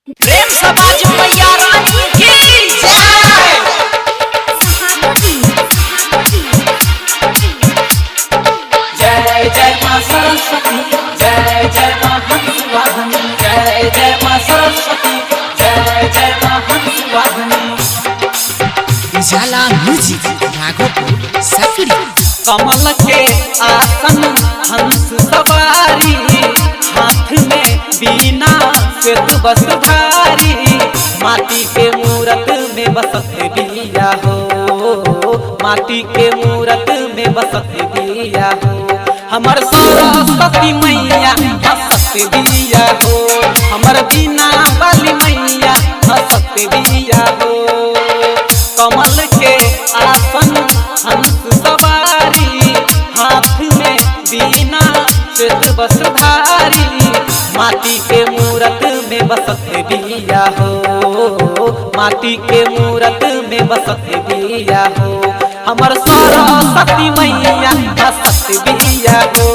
प्रेम समाज मैया रानी की जय। जय जय माँ सरस्वती, जय जय माँ हंसवाहिनी, जय जय माँ सरस्वती, जय जय माँ हंसवाहिनी। उजाला म्यूजिक राघोपुर सकरी। कमल के आसन हंस सवारी, हाथ में बीना श्वेत वस्त्रधारी, माटी के मूरत में बसत बिया हो, माटी के मूरत में बसत बिया हो, हमर सरस्वती मैया हंसत बिया हो, हमर बीना वाली मैया हंसत बिया हो। कमल के आसन हंस सवारी, हाथ में बीना श्वेत वस्त्रधारी, माटी के मूरत में बसत बिया हो, माटी के मूरत में बसत बिया हो, हमर सरस्वती मैया हंसत बिया हो,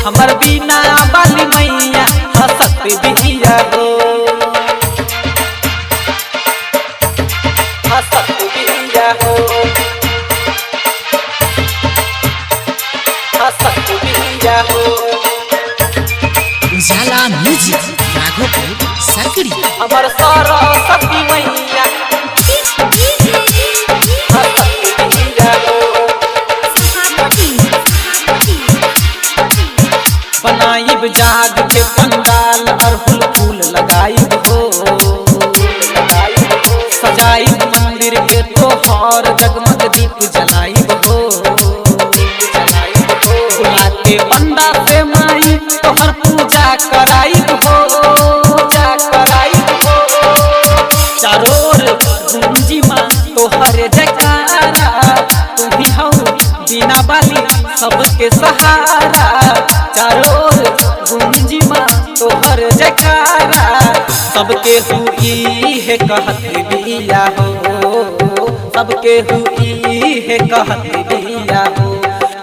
हमर बीना वाली मैया हंसत बिया हो, हंसत बिया हो, हंसत बिया हो। उजाला म्यूजिक राघोपुर सकरी। हमर सरस्वती मैया हंसत बिया हो। बनाइब जाग के पंडाल अरहुल फूल लगाइब हो, सजाइब मंदिर के तोहर जगमग दीप जलाइब हो, बुला के पंडा से माई तोहर पूजा कराइब हो, पूजा कराइब हो। चारों ओर गुंजी माँ तोहर जयकारा, तुम ही हौ बिना बाली सबके सहारा, चारों ओर गुंजी माँ तोहर जयकारा, सबके हुई है कहत बिया हो, सबके हुई है कहत बिया हो,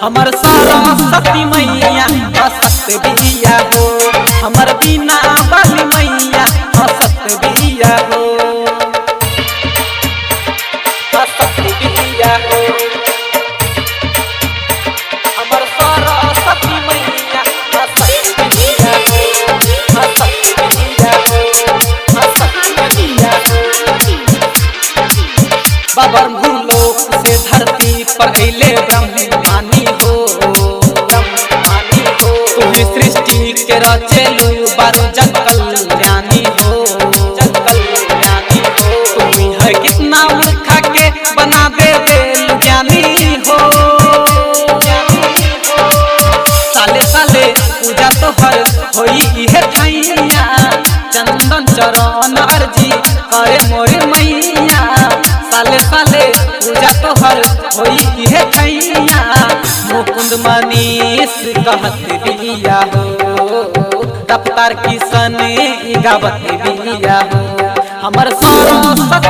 हमर सरस्वती मैया हंसत बिया हो, हमर बिना बाली मैया हंसत बिया हो, हंसत बिया हो, हमर सरस्वती मैया हंसत बिया हो, हंसत बिया हो, हंसत बिया हो। बाबर भूलोक से धरती पर अइले ब्रह्मानी हो, ब्रह्मानी हो, तुम्हें सृष्टि के रचेलू बारू जग कल्याणी हो, जग कल्याणी हो, तुम्हें है कितना मूर्खा के बना दे बेल ज्ञानी हो, ज्ञानी हो। साले साले पूजा तोहर होई इहे ठैया, चंदन चरण अर्जी करे मोर मैया, साले साले पूजा तोहर होई इहे ठैया, मुकुंद मनीष कहत बिया हो, रफ्तार किशन गावत बिया हो, हमर सरस्वती